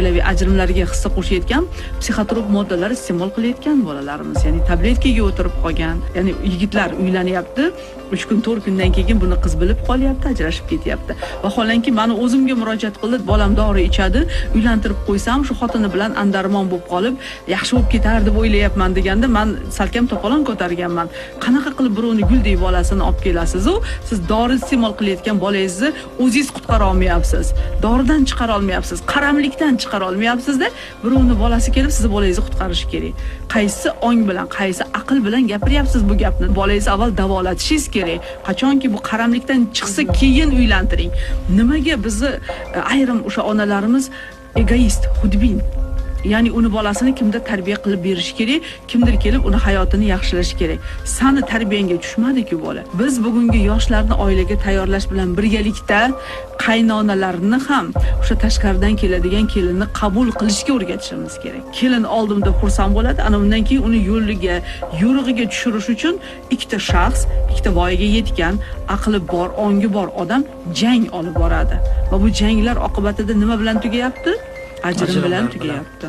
Oilaviy ajrimlarga hissa qo'shayotgan psixotrop moddalar iste'mol qilayotgan bolalarimiz, ya'ni tabletkaga o'tirib qolgan, ya'ni yigitlar uylanyapti, 3 kun, 4 kundan keyin buni qiz bilib qolyapti, ajrashib ketyapti. Vaholanki mani o'zimga murojaat qildi, bolam dori ichadi, uylantirib qo'ysam, shu xotini bilan andarmon bo'lib qolib, yaxshi bo'lib ketar deb o'ylayapman deganda, man salkam to'polon ko'targanman. Qanaqa qilib birovni guldek bolasini olib kelasiz-u, siz dori iste'mol qilayotgan bolangizni o'zingiz qutqara olmayapsiz, doridan chiqara olmayapsiz, qaramlikdan chiqara olmayapsizda, birovni bolasi kelib sizni bolangizni qutqarishi kerak. Qaysi ong bilan, qaysi aql bilan gapiryapsiz bu gapni? Bolangizni avval davolatishingiz kerak. Qachonki bu qaramlikdan chiqsa, keyin uylantiring. Nimaga bizni ayrim o'sha onalarimiz egoist, xudbin? Ya'ni uni bolasini kimdir tarbiya qilib berishi kerak, kimdir kelib uni hayotini yaxshilashi kerak. Sani tarbiyangga tushmadi-ku bola. Biz bugungi yoshlarni oilaga tayyorlash bilan birgalikda qaynonalarni ham o'sha tashqaridan keladigan kelinni qabul qilishga o'rgatishimiz kerak. Kelin oldimda xursand bo'ladi, ana undan keyin uni yo'liga, yo'rig'iga tushirish uchun ikkita shaxs, ikkita voyaga yetgan, aqli bor, ongi bor odam jang olib boradi. Va bu janglar oqibatida nima bilan tugayapti? Ajrim bilan Ajrimlar bilan. tugayapti.